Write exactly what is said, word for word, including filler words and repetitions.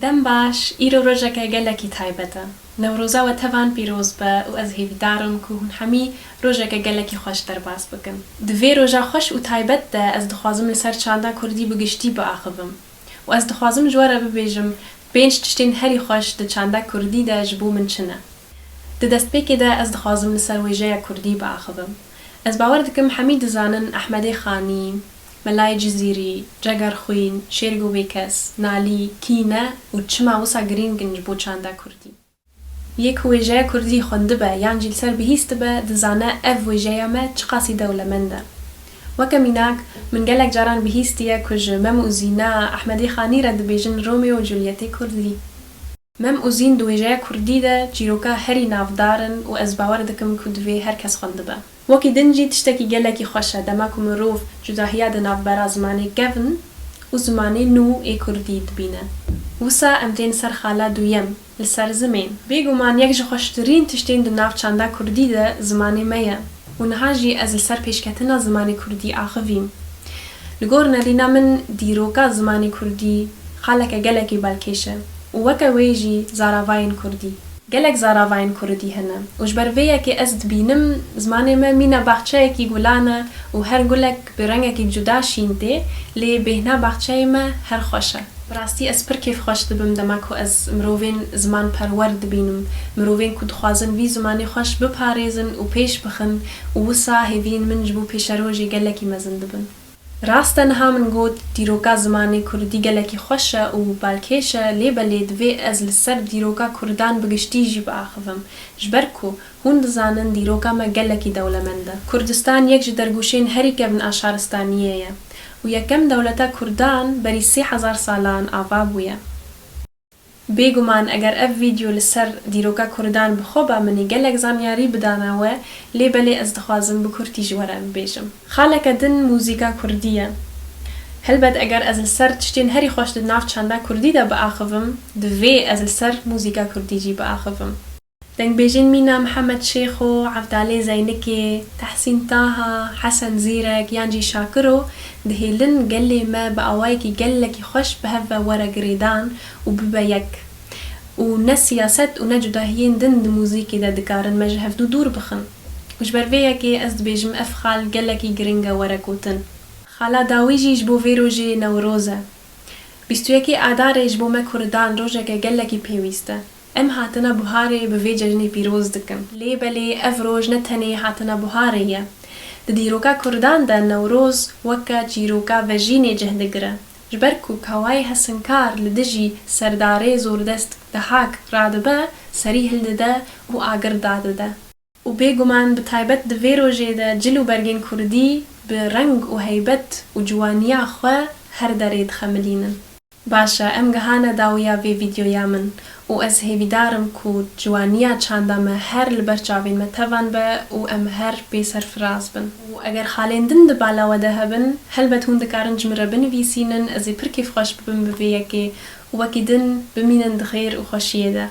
Dem baş, îro rojeke gelekî taybet e. Newroza we tevan pîroz be û ez hêvîdar im ku hûn hemî rojeke gelekî xweş derbas bikin. Di vê roja xweş û taybet de ez dixwazim li ser çanda kurdî bi giştî biaxivim. Û ez dixwazim ji we re bibêjim, pênc tiştên herî xweş di çanda kurdî de ji bo min çi ne. Di destpêkê de ez dixwazim li ser wêjeya kurdî biaxivim. Ez bawer dikim hemî dizanin Ehmedê Xanî, Melayê Cizîrî, Cegerxwîn, Şêrgo Bêkes, Nalî kî ne û çima wisa girîng in ji bo çanda kurdî. Yê ku wêjeya kurdî xwendibe yan jî li ser bihîstibe, dizane ev wêjeya me çiqasî dewlemend e. Weke mînak, min gelek caran bihîstiye ku ji Mem û Zîna Ehmedê Xanî re dibêjin Romeo û Julietê kurdî. Mem û Zîn di wêjeya kurdî de çîroka herî navdar in û ez bawer dikim ku divê her kes xwendibe. Wekî din jî tiştekî gelekî xweş e dema ku mirov cudahiya di navbera zimanê kevn û zimanê nû ê kurdî dibîne. Wisa em tên ser xala duyem, li ser zimên. Bêguman yek ji xweştirîn tiştên di nav çanda kurdî de zimanê me ye û niha jî ez li ser pêşketina zimanê kurdî axivîm. Li gor nerîna min dîroka zimanê kurdî xaleke gelekî balkêş e û weke wê jî zaravayên kurdî. Gelek zaravayên kurdî hene û ji ber vê yekê ez dibînim zimanê me mîna baxçeyekî gulan e û her gulek bi rengekî cuda şîn tê, lê bêhna baxçeyê me her xweş e. Bi rastî ez pir kêfxweş dibim dema ku ez mirovên zimanperwer dibînim, mirovên ku dixwazin vî zimanê xweş biparêzin û pêş bixin û wisa hêviyên min ji bo pêşerojê gelekî mezin dibin. Rast e niha min got dîroka zimanê kurdî gelekî xweş e û balkêş e, lê belê divê ez li ser dîroka kurdan bi giştî jî biaxivim, ji ber ku hûn dizanin dîroka me gelekî dewlemend e. Kurdistan yek ji dergûşên herî kevn a şaristaniyê ye û yekem dewleta kurdan berî sê hezar salan ava bûye. Bêguman eger ev vîdyo li ser dîroka kurdan bi xwe ba min ê gelek zanyarî bidana we, lê belê ez dixwazim bi kurtî ji we re bibêjim. Xaleke din muzîka kurdî ye. Helbet eger ez li ser tiştên herî xweş di nav çanda kurdî de biaxivim, divê ez li ser muzîka kurdî jî biaxivim. Dengbêjên mîna Mihemed Şêxo, Evdalê Zeynikê, Tehsîn Taha, Hesen Zîrek yan jî Şakiro dihêlin gelê me bi awayekî gelekî xweş bi hev ve were girêdan û bibe yek. Û ne siyaset û ne cudahiyên din di muzîkê de dikarin me ji hevdû dûr bixin. Û ji ber vê yekê ez dibêjim ev xal gelekî giring e were gotin. Xala dawî jî ji bo vê rojê Newroz e. Bîst û yekê Adarê ji bo me Kurdan rojeke gelekî pêwîst e. Em hatina buharê bi vê cejnê pîroz dikin. Lê belê ev roj ne tenê hatina buharê ye. Di dîroka Kurdan de Newroz weke çîroka vejînê cih digire. Ji ber ku Kawayê Hesinkar li dijî Serdarê Zordest Dehak radibe, serî hildide û agir dadide. Û bêguman bi taybet di vê rojê de cil û bergên kurdî bi reng û heybet û ciwaniya xwe her derê dixemilînin. Baş e, em gihane dawiya vê vîdyoya min û ez hêvîdar im ku ciwaniya çanda me her li ber çavên me tevan be û em her pê serfiraz bin. Û eger xalên din di bala we de hebin, helbet hûn dikarin ji min re binivîsînin, ez ê pir kêfxweş bibim bi vê yekê û wekî din bimînin di xêr û xweşiyê de.